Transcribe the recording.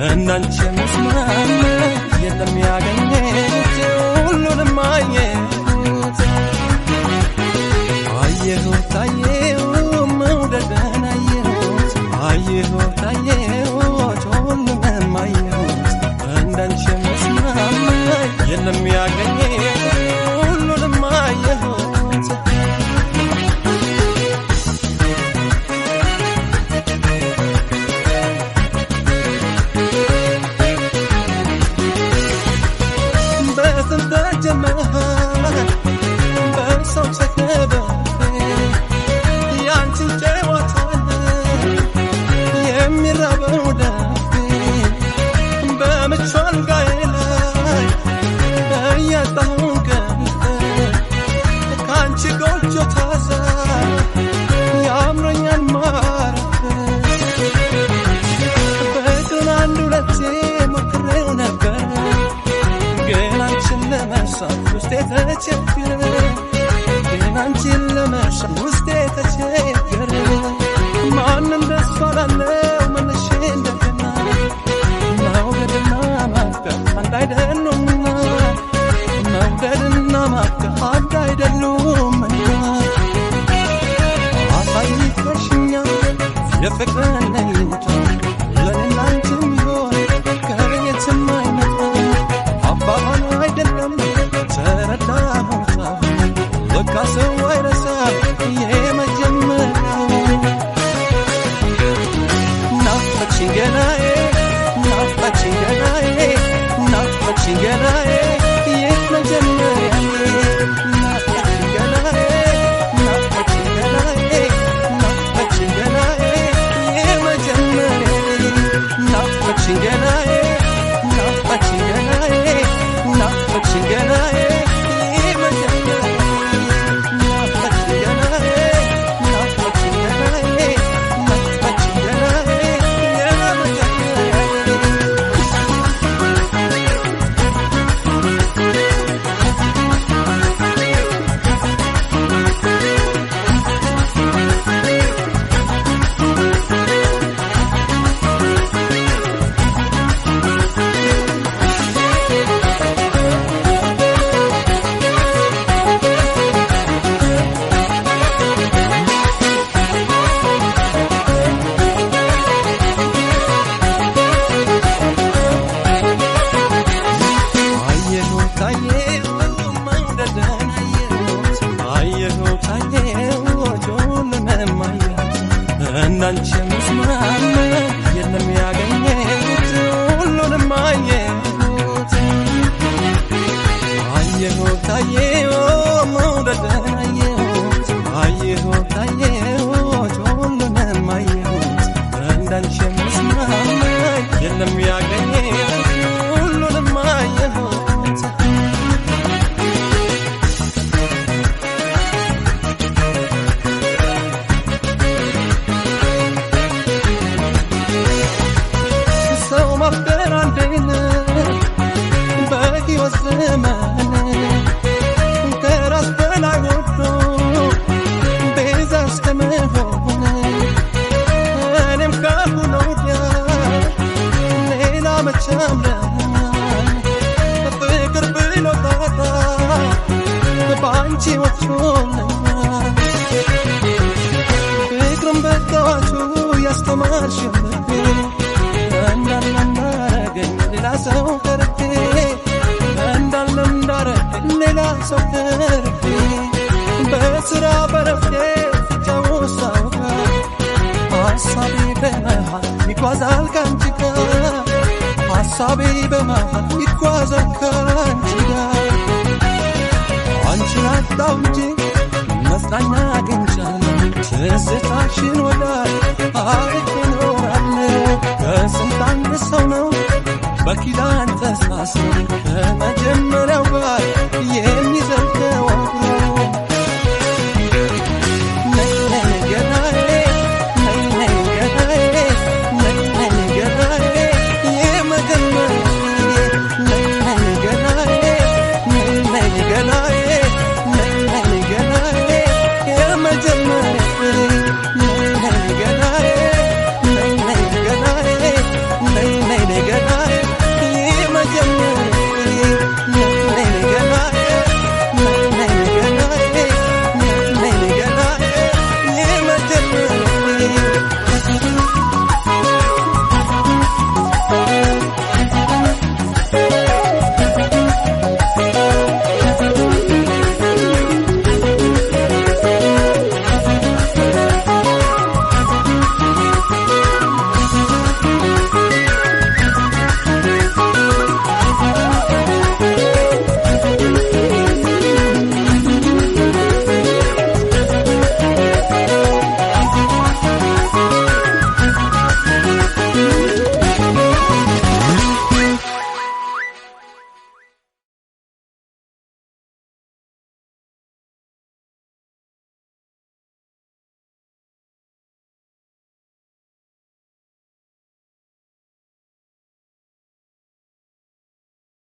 እንዳንቺ የሚስማማ የለም ያገኘሁት ሁሉንም አየሁት። አየሁት አየሁ መውደድን አየሁት አየሁት አየሁት ሁሉንም አየሁት እንዳንቺ የሚስማማ የለም ያገኘሁት ሁሉንም አየሁት። በስንት ጀመር በሰው ተከበቤ ያንቺን ጨዋታ የሚራበው ልቤ በምቹ አልጋዬ ላይ እያጣሁ እንቅልፍ ከአንቺ ጎጆ ታዛ ያምረኛል ማረፍ። ፍቅርን አንድ ሁለቴ ሞክሬው ነበር ግን አንቺን ለመርሳት ውስጤ ተቸገረ። ግን አንቺን ለመርሳት ውስጤ ተቸገረ። ማንም ደስ አላለው መልሼ እንደገና መውደድና ማፍቀር አንድ አይደሉምና መውደድና ማፍቀር አንድ አይደሉምና። አሳይተሽኛል የፍቅርን ለይቶ ለኔ ላንቺ የሚሆን ከየትም አይመጣ። አባባሉ አይደለም ተረዳሁት አሁን ለካ ሰው አይረሳም የመጀመሪያውን። ናፈቅሽኝ ገላዬ ናፈቅሽኝ ገላዬ ናፈቅሽኝ ገላዬ የመጀመሪያዬ ናፈቅሽኝ ገላዬ ናፈቅሽኝ ገላዬ ናፈቅሽኝ ገላዬ የመጀመሪያዬ ናፈቅሽኝ ገላዬ ናፈቅሽኝ ገላዬ ናፈቅሽኝ ገላዬ የመጀመሪያዬ ናፈቅሽኝ ገላዬ ናፈቅሽኝ ገላዬ ናፈቅሽኝ ገላዬ የመጀመሪያዬ። አየሁት አየሁ መውደድን አየሁት አየሁት አየሁት ሁሉንም አየሁት እንዳንቺ የሚስማማ የለም ያገኘሁት ሁሉንም አየሁት። አየሁት አየሁ መውደድን አየሁት አየሁት አየሁት ሁሉንም አየሁት እንዳንቺ የሚስማማ የለም ያገኘሁት ሁሉንም አየሁት። ሰው ማፍቀር አንዴ ነው በሕይወት ዘመን ከራስ በላይ ወዶ ቤዛ እስከመሆን። እኔም ካሁን ወዲያ ሌላ መች አምረኛል ፍቅር ብሎ ጣጣ በአንቺ ወጥቶልኛል። ፍቅርን በጠዋቱ ያስተማርሽኝ ልቤ እንዳለ እንዳረገኝ ሌላ ሰው ቀርቤ እንዳለ እንዳረገኝ ሌላ ሰው ቀርቤ በስራ በረፍቴ ስጫወት ሳውጋ ሀሳቤ በመሃል ይጓዛል ካንቺ ጋር ሀሳቤ በመሃል ይጓዛል ካንቺ ጋር። አንቺን አጣሁ እንጂ መጽናኛ አግኝቻለሁ ትዝታሽን ወዳጅ አርቄ እኖራለሁ። ከስንት አንድ ሰው ነው በኪዳን ተሳስሮ ከመ